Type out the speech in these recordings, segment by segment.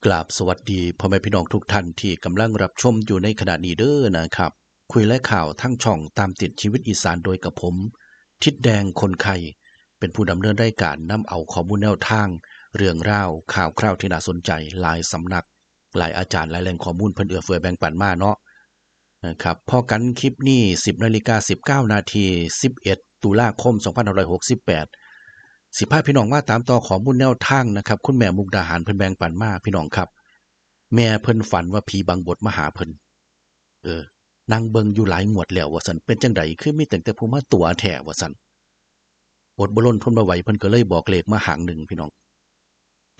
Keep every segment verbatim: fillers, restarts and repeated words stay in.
กราบสวัสดีพ่อแม่พี่น้องทุกท่านที่กำลังรับชมอยู่ในขณะนี้เด้อนะครับ คุยและข่าวทั้งช่องตามติดชีวิตอีสานโดยกับผม ทิดแดงคนไข่ เป็นผู้ดำเนินรายการนำเอาข้อมูลแนวทาง เรื่องราวข่าวคราวที่น่าสนใจหลายสำนัก หลายอาจารย์หลายแหล่งข้อมูลเพิ่นเอื้อเฟื้อแบ่งปันมาเนาะนะครับพอกันคลิปนี้ สิบนาฬิกาสิบเก้านาที สิบเอ็ดตุลาคมสองพันห้าร้อยหกสิบแปด สิพาพี่น้องมาตามต่อข้อมูลแนวทางนะครับ คุณแม่มุกดาหารเพิ่นแบ่งปันมาพี่น้องครับ แม่เพิ่นฝันว่าผีบังบดมาหาเพิ่น เออ นั่งเบิ่งอยู่หลายงวดแล้วว่าซั่น เป็นจั่งใดคือมีตั้งแต่ผู้มาตั๋วแท้ว่าซั่น อดบ่ลนทนบ่ไหวเพิ่นก็เลยบอกเลขมาหางหนึ่งพี่น้อง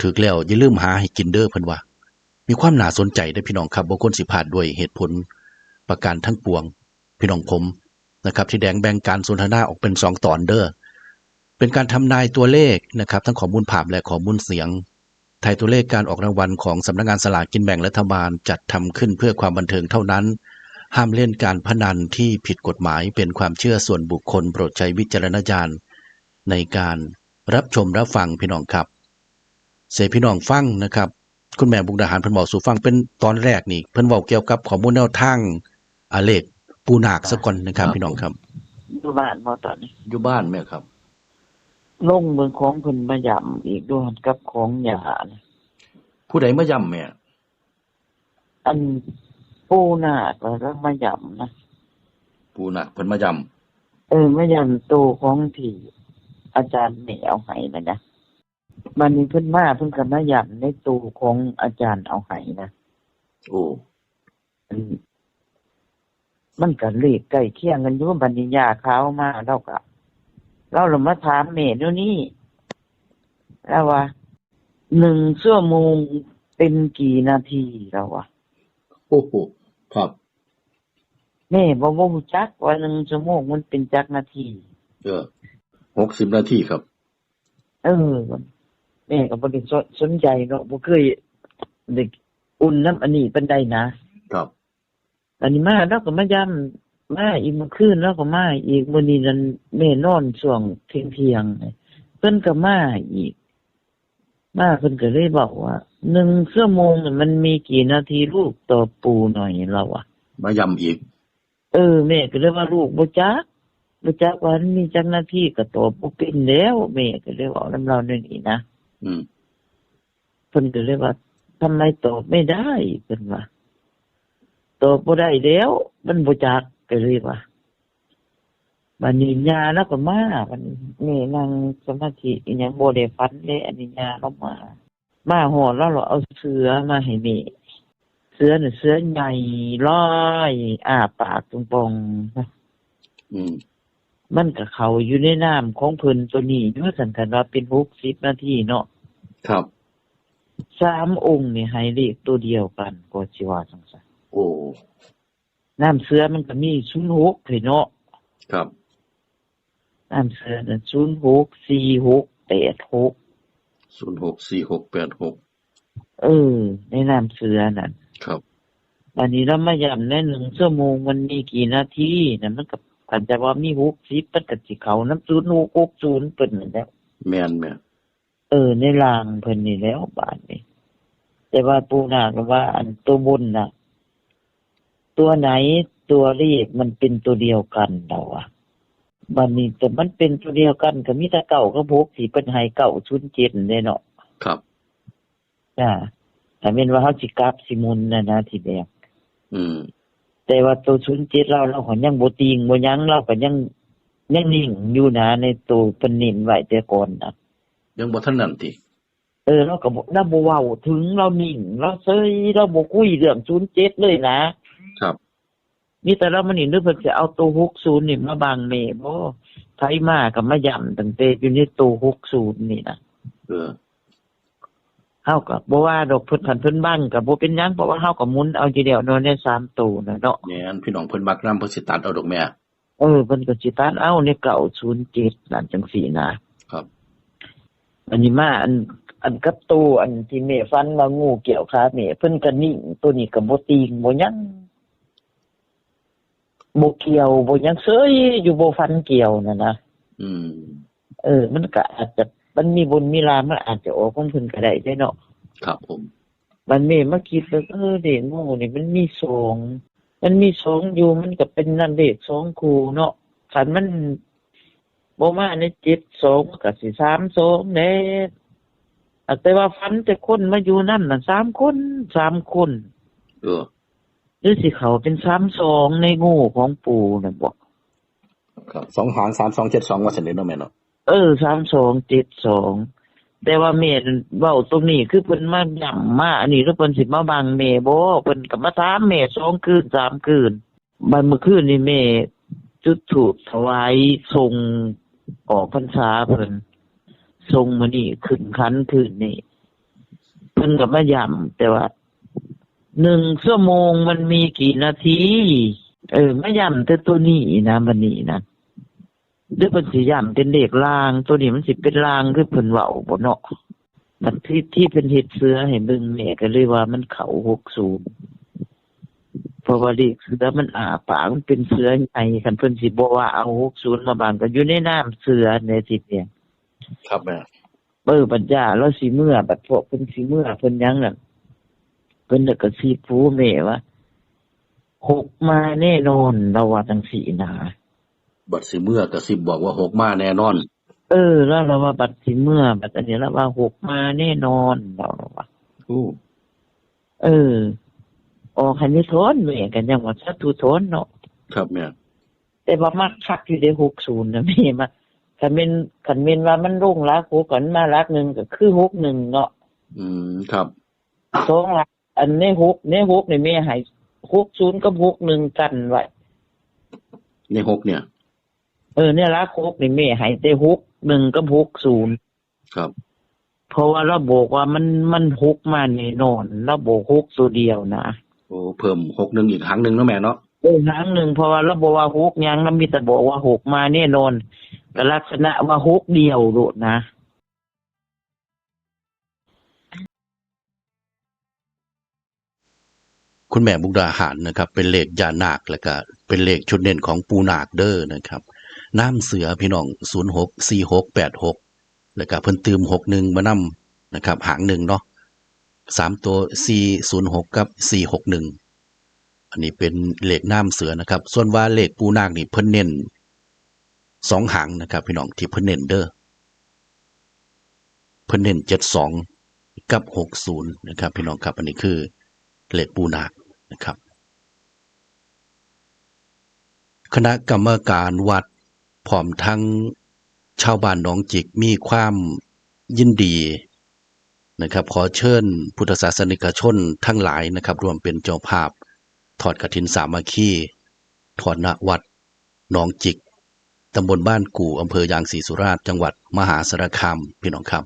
ถืกแล้วอย่าลืมหาให้กินเด้อเพิ่นว่า มีความน่าสนใจเด้อพี่น้องครับ บ่ควรสิพลาดด้วยเหตุผลประการทั้งปวง พี่น้องผมนะครับ ที่แดงแบ่งการสนทนาออกเป็นสองตอนเด้อ เป็นการทำนายตัวเลขนะครับ ทั้งข้อมูลภาพและข้อมูลเสียง ทายตัวเลขการออกรางวัลของสำนักงานสลากกินแบ่งรัฐบาล จัดทำขึ้นเพื่อความบันเทิงเท่านั้น ห้ามเล่นการพนันที่ผิดกฎหมาย เป็นความเชื่อส่วนบุคคล โปรดใช้วิจารณญาณในการรับชมรับฟังพี่น้องครับ เสยพี่น้องฟังนะครับ คุณแม่มุกดาหารเพิ่นเว้าสู่ฟังเป็นตอนแรกนี่ เพิ่นเว้าเกี่ยวกับข้อมูลแนวทาง อ่า เลขปู่นาคซะก่อนนะครับ ครับ พี่น้องครับ อยู่บ้านบ่ตอนนี้ อยู่บ้านแม่ครับ ลงเบิ่งของเพิ่นมาย้ำอีกด้วยกับของย่านะ ผู้ใดมาย้ำแม่ อันปู่นาคแล้วมาย้ำนะ ปู่นาคเพิ่นมาย้ำ เออ มาย้ำโตของที่อาจารย์แม่เอาให้นะนะ บัดนี้เพิ่นมาเพิ่นก็มาย้ำในโตของอาจารย์เอาให้นะ โอ้ อัน มันก็เลขใกล้เคียงกันอยู่ บัดนี้ย่าขาวมา เราก็ เราละมาถามแม่เดี๋ยวนี้ เราว่า หนึ่งชั่วโมงเป็นกี่นาที เราว่า โอ้โห ครับ แม่บ่ บ่รู้จักว่าหนึ่งชั่วโมงมันเป็นจักนาที เออ หกสิบนาทีครับ เออ แม่ก็บ่ได้สน สนใจเนาะ บ่เคยได้อุ่นนำอันนี้ปานใดนะ ครับ อันนี้มา เราก็มาย้ำ มาอีกเมื่อคืน เราก็มาอีก มื้อนี้นั่นแม่นอนช่วงเที่ยงๆ เพิ่นก็มาอีก มาเพิ่นก็เลยบอกว่า หนึ่งชั่วโมงน่ะมันมีกี่นาทีลูก ตอบปู่หน่อย เราอะ มาย้ำอีก เออ แม่ก็เลยว่า ลูกบ่จัก บ่จักว่ามันมีจักนาที ก็ตอบบ่เป็นแล้ว แม่ก็เลยเว้านำลาวแนวนี้นะ อืม เพิ่นก็เลยว่า ทำไมตอบไม่ได้ เพิ่นว่า ตอบบ่ได้แล้ว มันบ่จัก ก็เลยว่า บัดนี้ย่าลาวก็มา บัดนี้แม่นั่งสมาธิอิหยังบ่ได้ฝันเด้ อันนี้ย่าลาวมา มาฮอดลาว ลาวเอาเสือมาให้แม่ เสือน่ะเสือใหญ่ลอยอ้าปากป่องๆ อืม มันก็เข้าอยู่ในนามของเพิ่นตัวนี้อยู่ ซั่น คันว่าเป็นหกสิบนาทีเนาะ ครับ สามองค์นี่ให้เลขตัวเดียวกัน ก็สิว่าจั่งซั้น โอ้ นามเสือมันก็มีศูนย์หก ให้เนาะ ครับ นามเสือน่ะ ศูนย์หก สี่หก แปดหก ศูนย์หก สี่หก แปดหก เออ ในนามเสือนั่น ครับ บัดนี้ลาวมาย้ำในหนึ่งชั่วโมงมันมีกี่นาทีน่ะ มันก็ คันจะว่ามีหกสิบ มันก็สิเข้านำศูนย์หก หกศูนย์ เพิ่นนั่นแหละ แม่นๆ เออ ในร่างเพิ่นนี่แหล้วบาดนี้ แต่ว่าปู่นาคก็ว่า อันตัวบนน่ะ ตัวไหนตัวเลขมันเป็นตัวเดียวกัน ลาวว่า บัดนี้แต่มันเป็นตัวเดียวกันก็มีแต่เก้ากับหก ที่เพิ่นให้ เก้าศูนย์เจ็ด นั่นแหละเนาะ ครับ จ้า ถ้าแม่นว่าเฮาสิกลับสิหมุนน่ะนะ ทีแรก อืม แต่ว่าตัวศูนย์เจ็ดลาว ลาวก็ยังบ่ติ่งบ่หยัง ลาวก็ยัง ยังนิ่งอยู่นะ ในตัวเพิ่นเน้นไว้แต่ก่อนน่ะ ยังบ่ทันนั่นติ เออ ลาวก็บ่ ลาวบ่เว้าถึง ลาวนิ่ง ลาวเซย ลาวบ่คุยเรื่องศูนย์เจ็ดเลยนะ ครับ มีแต่ลาวมานี่ หรือเพิ่นสิเอาตัวหกศูนย์นี่มาบังแม่บ่ ไผมาก็มาย้ำตั้งแต่อยู่ในตัวหกศูนย์นี่นะ เออ เฮาก็บ่ว่าดอก เพิ่น คันเพิ่นบังก็บ่เป็นหยัง เพราะว่าเฮาก็หมุนเอาอยู่แล้วเนาะ ในสามตัวน่ะเนาะ แม่น พี่น้องเพิ่นมักนำ เพิ่นสิตัดเอาดอกแม่ เออ เพิ่นก็สิตัดเอาในเก้าศูนย์เจ็ดนั่นจั่งซี้นะ ครับ อันนี้มาอัน อันกับโตอันที่แม่ฝันว่างูเกี่ยวขาแม่ เพิ่นก็นิ่ง ตัวนี้ก็บ่ติ่งบ่หยัง บ่เกี่ยวบ่หยัง เซยอยู่ บ่ฝันเกี่ยวนั่นนะ อืม เออ มันก็อาจจะ มันมีบุญมีลาภ มันอาจจะออกของเพิ่นก็ได้เด้เนาะ ครับผม บัดแม่มาคิดเบิ่ง เออ เลขงูนี่มันมีสอง มันมีสองอยู่ มันก็เป็นนั่นเลขสองคู่เนาะ คันมันบ่มาในเจ็ดสอง มันก็สิสามสองแหละ แต่ว่าฝันแต่คนมาอยู่นำน่ะสามคน สามคน เออ หรือสิเข้าเป็นสามสองในงูของปู่น่ะบ่ ครับ สองหาง สามสองเจ็ดสอง ว่าซั่นเด้เนาะแม่เนาะ เออ สามสองเจ็ดสอง แต่ว่าแม่เว้าตรงนี้คือเพิ่นมาย้ำมาอันนี้ แล้วเพิ่นสิมาบังแม่บ่ เพิ่นก็มาถามแม่สองคืนสามคืน บัดมื้อคืนนี่แม่จุดธูปถวายส่งออกพรรษาเพิ่น ส่งมื้อนี้ขึ้นขันคืนนี้ เพิ่นก็มาย้ำ แต่ว่า หนึ่งชั่วโมงมันมีกี่นาที เออ มาย้ำแต่ตัวนี้นะ บัดนี้นะ หรือเพิ่นสิย้ำเป็นเลขล่าง ตัวนี้มันสิเป็นล่างคือเพิ่นเว้าบ่เนาะ บัดที่ ที่เพิ่นเฮ็ดเสือให้เบิ่ง แม่ก็เลยว่ามันเข้าหกศูนย์ เพราะว่าเลขเสือมันอ้าปาก มันเป็นเสือใหญ่ คันเพิ่นสิบ่ว่าเอาหกศูนย์มาบัง ก็อยู่ในนามเสือแหน่สิเพียง ครับแม่ เออ บัดย่าลาวสิเมือ บัดพวกเพิ่นสิเมือ เพิ่นหยังนั่น เพิ่นน่ะกระซิบหูแม่ว่า "หกมาแน่นอน" ลาวว่าจั่งซี้นะ บัดสิเมือกระซิบบอกว่า "หกมาแน่นอน" เออ ลาว ลาวว่าบัดสิเมือ บัดอันนี้ลาวว่า "หกมาแน่นอน" ลาว ลาวว่า โอ้ เออ ออกให้แม่ถอน แม่ก็ยังว่าสาธุถอนเนาะ ครับแม่ แต่ว่ามักคักอยู่เด้ หกศูนย์ นะแม่ มัก คันแม่น คันแม่นว่ามันลงหลักหก คันมาหลักหนึ่งก็คือ หกหนึ่ง เนาะ อืม ครับ สองหลัก อันในหก ในหกนี่แม่ให้ หกศูนย์ กับ หกหนึ่ง กันไว้ ในหกเนี่ย เออ ในหลักหกนี่แม่ให้แต่ หกหนึ่ง กับ หกศูนย์ ครับ เพราะว่าลาวบอกว่ามัน มัน หกมาแน่นอน ลาวบอก หก ตัวเดียวนะ โอ้ เพิ่ม หกหนึ่ง อีกหางหนึ่งเนาะแม่เนาะ เออ หางหนึ่ง เพราะว่าลาวบ่ว่า หก หยัง ลาวมีแต่บอกว่า หก มาแน่นอน ก็ลักษณะว่า หก เดียวโลดนะ คุณแม่มุกดาหารนะครับ เป็นเลขย่านาค แล้วก็เป็นเลขชุดเน้นของปู่นาคเด้อนะครับ นามเสือพี่น้อง ศูนย์หก สี่หก แปดหก แล้วก็เพิ่นตื่ม หกหนึ่ง มานำนะครับ หางหนึ่งเนาะ สามตัว สี่ศูนย์หก กับ สี่หกหนึ่ง อันนี้เป็นเลขนามเสือนะครับ ส่วนว่าเลขปู่นาคนี่เพิ่นเน้นสองหางนะครับ พี่น้อง ที่เพิ่นเน้นเด้อ เพิ่นเน้น เจ็ดสอง กับ หกศูนย์ นะครับ พี่น้องครับ อันนี้คือเลขปู่นาคนะครับ คณะกรรมการวัดพร้อมทั้งชาวบ้านหนองจิกมีความยินดีนะครับ ขอเชิญพุทธศาสนิกชนทั้งหลายนะครับ ร่วมเป็นเจ้าภาพทอดกฐินสามัคคี ทอดณวัดหนองจิก ตำบลบ้านกู่ อำเภอยางศรีสุราษฎร์ จังหวัดมหาสารคาม พี่น้องครับ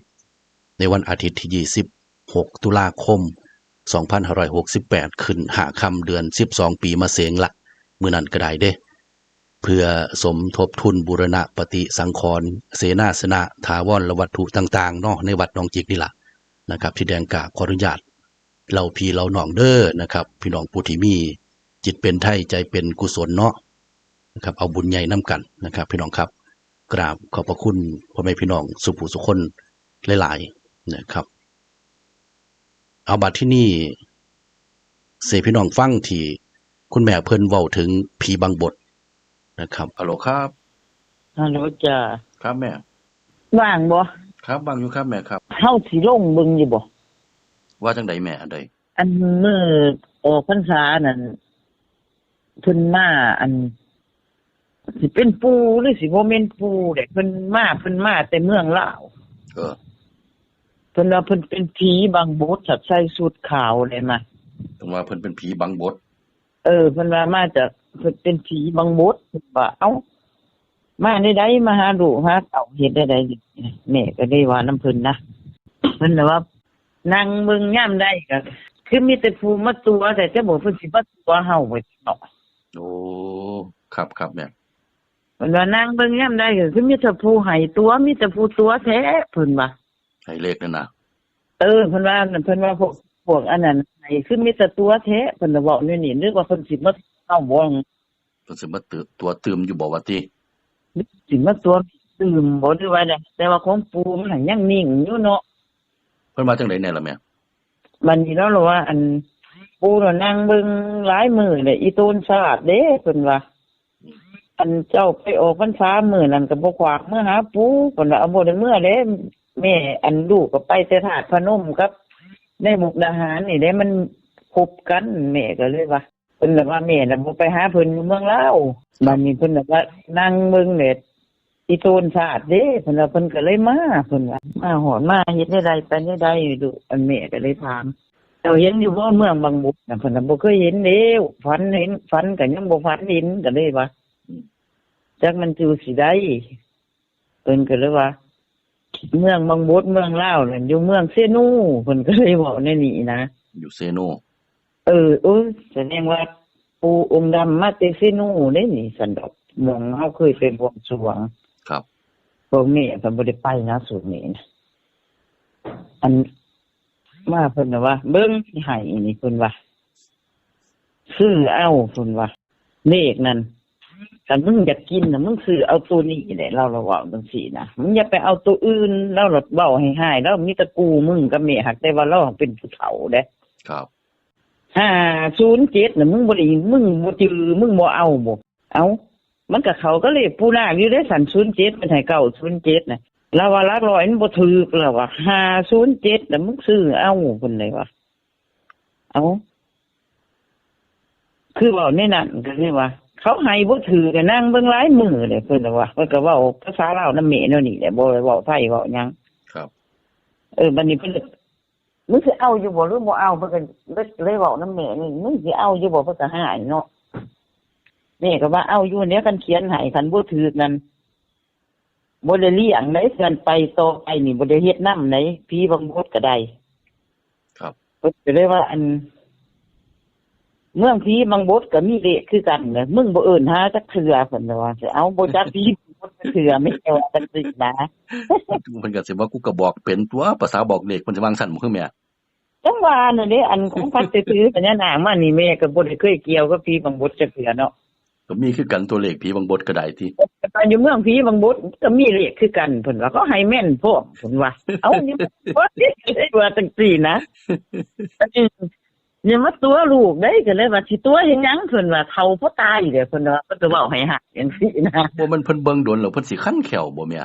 ในวันอาทิตย์ที่ ยี่สิบหก ตุลาคม สองพันห้าร้อยหกสิบแปด ขึ้นห้าค่ำเดือนสิบสอง ปีมะเสงละ มื้อนั้นก็ได้เด้ เพื่อสมทบทุนบูรณะปฏิสังขรณ์ เสนาสนะ ถาวรวัตถุต่างๆ เนาะ ในวัดหนองจิกนี่ล่ะนะครับ ที่แดงกาบขออนุญาตเล่าพี่เล่าน้องเด้อนะครับ พี่น้องผู้ที่มีจิตเป็นไทยใจเป็นกุศลเนาะนะครับ เอาบุญใหญ่นำกันนะครับ พี่น้องครับ กราบขอบพระคุณพ่อแม่พี่น้องสุผู้สุคนหลายๆ นะครับ เอาบัดที่นี่ เสพี่น้องฟังที่คุณแม่เพิ่นเว้าถึงผีบังบดนะครับ ฮัลโหลครับ ฮัลโหลจ้า ครับแม่ ว่างบ่ ครับ ว่างอยู่ครับแม่ครับ เฮาสิลงเบิ่งอยู่บ่ ว่าจั่งใดแม่ อันใด อันมื้อออกพรรษานั่น เพิ่นมา อัน สิเป็นปู่หรือสิบ่แม่นปู่เด้ เพิ่นมา เพิ่นมาแต่เมืองลาว เออ เพิ่นว่าเพิ่นเป็นผีบังบด สัตว์ใส่ชุดขาวเลยมา เพิ่นว่าเพิ่นเป็นผีบังบด เออ เพิ่นว่ามาจาก เพิ่นเป็นผีบังบด เพิ่นว่า เอ้า มาได้ใด มาหาลูกหาเต้า เฮ็ดได้ใด แม่ก็ได้ว่านำเพิ่นนะ เพิ่นน่ะว่า นั่งเบิ่งยามใดก็ คือมีแต่ผู้มาตั๋ว แต่จะบอกเพิ่นสิมาตั๋วเฮาไว้เนาะ โอ้ ครับ ครับแม่ เพิ่นว่านั่งเบิ่งยามใดก็คือมีแต่ผู้ให้ตั๋ว มีแต่ผู้ตั๋วแท้ เพิ่นว่า ให้เลขนั่นนะ เออ เพิ่นว่า เพิ่นว่าพวก พวกอันนั้นให้คือมีแต่ตั๋วแท้ เพิ่นน่ะเว้าแนวนี้ นึกว่าเพิ่นสิมาตั๋วเฮาบ่ เพิ่นสิมาตั๋ว ตั๋วตื่มอยู่บ่ว่าติ สิมาตั๋วตื่มบ่หรือว่าใด แต่ว่าของปู่มันหั้นยังนิ่งอยู่เนาะ เพิ่นว่าจั่งใดแน่ล่ะแม่ บัดนี้เลาละว่า อัน ปู่น่ะนั่งเบิ่งหลายมื้อแล้ว อีโตนซาดเด้ เพิ่นว่า อันเจ้าไปออกพรรษามื้อนั้นก็บ่ขวากมาหาปู่ เพิ่นว่า เอา บ่ได้เมือเด้ แม่ อันลูกก็ไปแต่ธาตุพนมกับในมุกดาหารนี่แหละ มันพบกัน แม่ก็เลยว่า เพิ่นน่ะว่าแม่น่ะบ่ไปหาเพิ่นอยู่เมืองลาว บัดนี้เพิ่นน่ะว่านั่งเบิ่งแหละ อีโตนซาดเด้ เพิ่นว่า เพิ่นก็เลยมา เพิ่นว่า มาฮอดมาเฮ็ดแนวใดไปแนวใดลูก อันแม่ก็เลยถาม เจ้าเห็นอยู่บ่เมืองบางบดน่ะ เพิ่นน่ะบ่เคยเห็นเด้ ฝันเห็น ฝันก็ยังบ่ฝันเห็น ก็เลยว่า อืม จักมันอยู่สิใด เพิ่นก็เลยว่า เมืองบางบดเมืองลาวนั่นอยู่เมืองเซโน เพิ่นก็เลยเว้าแนวนี้นะ อยู่เซโน เออ โอ้ย แสดงว่าปู่องค์ดำมาแต่เซโนเด้นี่ ซั่นดอก หม่องเฮาเคยไปบวงสรวง ครับ พวกนี้ก็บ่ได้ไปนะ สูตรนี้นะ อัน มาเพิ่นน่ะว่า เบิ่งสิให้นี่ เพิ่นว่า ซื้อเอา เพิ่นว่า เลขนั่น คันมึงอยากกินน่ะ มึงซื้อเอาตัวนี้แหละ ลาวละเว้าจั่งซี้นะ มึงอย่าไปเอาตัวอื่น ลาวละเว้าให้ฮ้าย ลาวมีแต่กู่มึงกับแม่ หากแต่ว่าลาวเป็นผู้เฒ่าเด้ ครับ ห้าศูนย์เจ็ดน่ะ มึงบ่ได้ มึงบ่จื่อ มึงบ่เอาบ่ เอ้า มันก็เข้ากับเลขปู่นาคอยู่เด้ ซั่น ศูนย์เจ็ด เพิ่นให้ เก้าศูนย์เจ็ด น่ะ ลาวว่าหลักร้อยมันบ่ถืก ลาวว่า ห้าศูนย์เจ็ด น่ะ มึงซื้อเอา เพิ่นเลยว่า เอ้า คือเว้าในนั้นก็เลยว่า เขาให้บ่ถืก ก็นั่งเบิ่งหลายมื้อเลย เพิ่นน่ะว่า เพิ่นก็เว้าภาษาลาวนำแม่แนวนี้แหละ บ่ได้เว้าไทยเว้าหยัง ครับ เออ บัดนี้เพิ่น มึงสิเอาอยู่บ่หรือบ่เอา เพิ่นก็เลยเว้านำแม่นี่ มึงสิเอาอยู่บ่ เพิ่นก็ฮ้ายเนาะ แม่ก็ว่าเอาอยู่แหล้ว คันเขียนให้ คันบ่ถืกนั่น บ่ได้เลี้ยงเด้ คันไปต่อไปนี่บ่ได้เฮ็ดนำเด้ ผีบังบดก็ได้ ครับ เพิ่นก็เลยว่า อัน เมืองผีบังบดก็มีเลขคือกันเด้ มึงบ่เอิ้นหาจักเทื่อ เพิ่นว่า เอา บ่จักผีบังบดจักเทื่อ แม่ว่าจั่งซี้นะ เพิ่นก็สิว่า กูก็บอกเป็นตั๊ว ภาษาบอกเลข เพิ่นสิว่าจั่งซั้นบ่คือแม่ จั่งว่านั่นเด้ อันของพัดไปถือพญานาคมานี่ แม่ก็บ่ได้เคยเกี่ยวกับผีบังบดจักเทื่อเนาะ ก็มีคือกันตั๊วเลขผีบังบดก็ได้ติ แต่อยู่เมืองผีบังบดก็มีเลขคือกัน เพิ่นว่า เขาให้แม่นพร้อม เพิ่นว่า เอ้า นี่ว่าจั่งซี้นะ อืม อย่ามาตั๋วลูกเด้ ก็เลยว่า สิตั๋วเฮ็ดหยัง เพิ่นว่า เฒ่าพอตายแล้ว เพิ่นว่า เพิ่นก็เว้าให้ฮักจั่งซี้นะ บ่แม่นเพิ่นเบิ่งโดนแล้วเพิ่นสิคันแข้วบ่แม่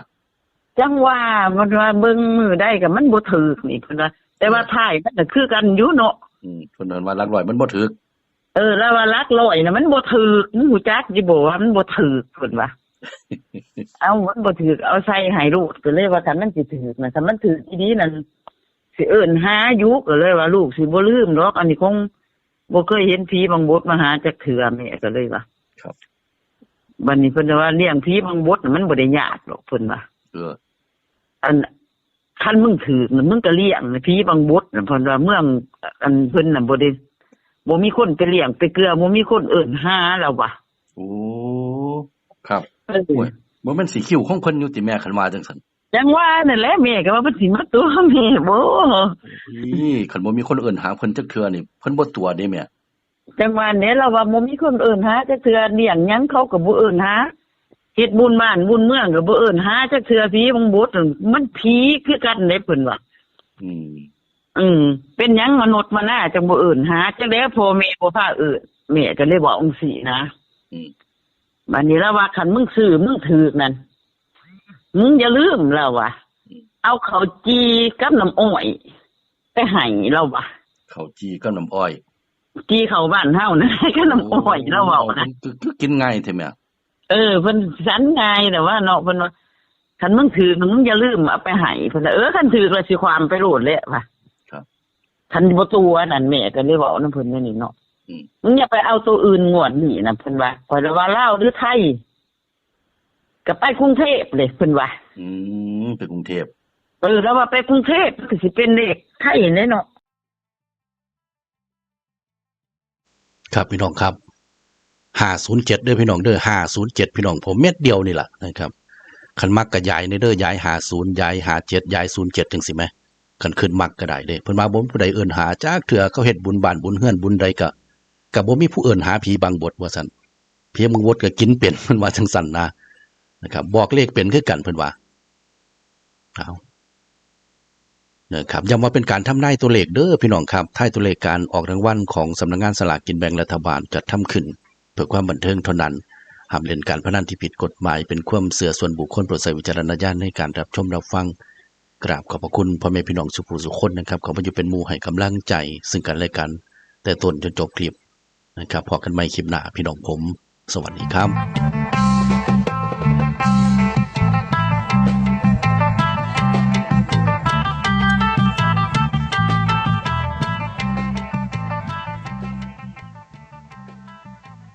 จั่งว่า มันว่าเบิ่งมื้อใดก็มันบ่ถืกนี่ เพิ่นว่า แต่ว่า เออ ท้ายมันก็คือกันอยู่เนาะ อืม เพิ่นว่าหลักร้อยมันบ่ถืก เออ แล้วว่าหลักร้อยน่ะมันบ่ถืก มึงรู้จักอยู่บ่ว่ามันบ่ถืก เพิ่นว่า เอ้า มันบ่ถืก เอาใส่ให้โลด ก็เลยว่า คันมันสิถืกน่ะ คันมันถืกอีหลีนั่น สิเอิ้นหาอยู่ ก็เลยว่า ลูกสิบ่ลืมดอก อันนี้คงบ่เคยเห็นผีบังบดมาหาจักเทื่อ แม่ก็เลยว่า ครับ บัดนี้เพิ่นว่า เลี้ยงผีบังบดน่ะมันบ่ได้ยากดอก เพิ่นว่า เออ อัน คันมึงถืกน่ะ มึงก็เลี้ยงน่ะ ผีบังบดน่ะ เพิ่นว่า เมือง อัน เพิ่นน่ะบ่ได้ บ่มีคนไปเลี้ยงไปเกือ บ่มีคนเอิ้นหา ลาวว่า โอ้ ครับ เออ โอ้ย บ่แม่นสิคิวของเพิ่นอยู่ติแม่ คันว่าจั่งซั้น จั่งว่านั่นแหละ แม่ก็ว่าเพิ่นสิมาตั๋วแม่บ่ นี่ คันบ่มีคนเอิ้นหาเพิ่นจักเทื่อนี่ เพิ่นบ่ตั๋วเด้แม่ จั่งว่าแหละ ลาวว่าบ่มีคนเอิ้นหาจักเทื่อ เลี้ยงหยังเขาก็บ่เอิ้นหา เฮ็ดบุญบ้านบุญเมืองก็บ่เอิ้นหาจักเทื่อ ผีบังบดนั่นมันผีคือกันเด้ เพิ่นว่า อืม อืม เป็นหยังมนุษย์มนาจั่งบ่เอิ้นหา จั่งใดพ่อแม่บ่พาเอิ้น แม่ก็เลยเว้าจั่งซี้นะ อืม บัดนี้ลาวว่า คันมึงซื้อมึงถืกนั่น มึงอย่าลืม ลาวว่า อืม เอาข้าวจี่กับน้ำอ้อยไปให้ ลาวว่า ข้าวจี่กับน้ำอ้อย จี่เข้าบ้านเฮานะ กับน้ำอ้อย โอ้ ลาวเว้านะ มันคือ คือกินง่ายแท้แม่ เออ เพิ่นสันง่าย แต่ว่าเนาะ เพิ่นว่า คันมึงถืกมึงอย่าลืมเอาไปให้ เพิ่นว่า เออ คันถืกแล้วสิขว้างไปโลดแหละ ว่า ครับ คันบ่ตั๋วนั่น แม่ก็เลยเว้านำเพิ่นแนวนี้เนาะ อืม มึงอย่าไปเอาตัวอื่นงวดนี้นะ เพิ่นว่า ข้อยละว่าลาวหรือไทย ก็ไปกรุงเทพฯเลย เพิ่นว่า อืม ไปกรุงเทพฯ เออ ลาวว่าไปกรุงเทพฯ ก็สิเป็นเลขไทยแหละเนาะ ครับพี่น้องครับ ห้าศูนย์เจ็ด เด้อพี่น้องเด้อ ห้าศูนย์เจ็ด พี่น้อง ผมเม็ดเดียวนี่ล่ะนะครับ คันมักก็ย้ายแหน่เด้อ ย้าย ห้าศูนย์ ย้าย ห้าเจ็ด ย้าย ศูนย์เจ็ด จั่งซี้แหม คันคิดมักก็ได้เด้ เพิ่นว่าบ่มีผู้ใดเอิ้นหาจักเทื่อ เขาเฮ็ดบุญบ้านบุญเฮือนบุญใดก็ ก็บ่มีผู้เอิ้นหาผีบังบดว่าซั่น ผีบังบดก็กินเป็น เพิ่นว่าจั่งซั้นนะ นะครับ บอกเลขเป็นคือกัน เพิ่นว่า เอา นะครับ ย้ำว่าเป็นการทำนายตัวเลขเด้อพี่น้องครับ ทายตัวเลขการออกรางวัลของสำนักงานสลากกินแบ่งรัฐบาลจัดทำขึ้น เพื่อความบันเทิงเท่านั้น ห้ามเล่นการพนันที่ผิดกฎหมาย เป็นความเชื่อส่วนบุคคล โปรดใช้วิจารณญาณในการรับชมรับฟัง กราบขอบพระคุณพ่อแม่พี่น้องสุภูสุคนนะครับ ขอพระอยู่เป็นหมู่ให้กำลังใจซึ่งกันและกัน แต่ต้นจนจบคลิปนะครับ พบกันใหม่คลิปหน้าพี่น้องผม สวัสดีครับ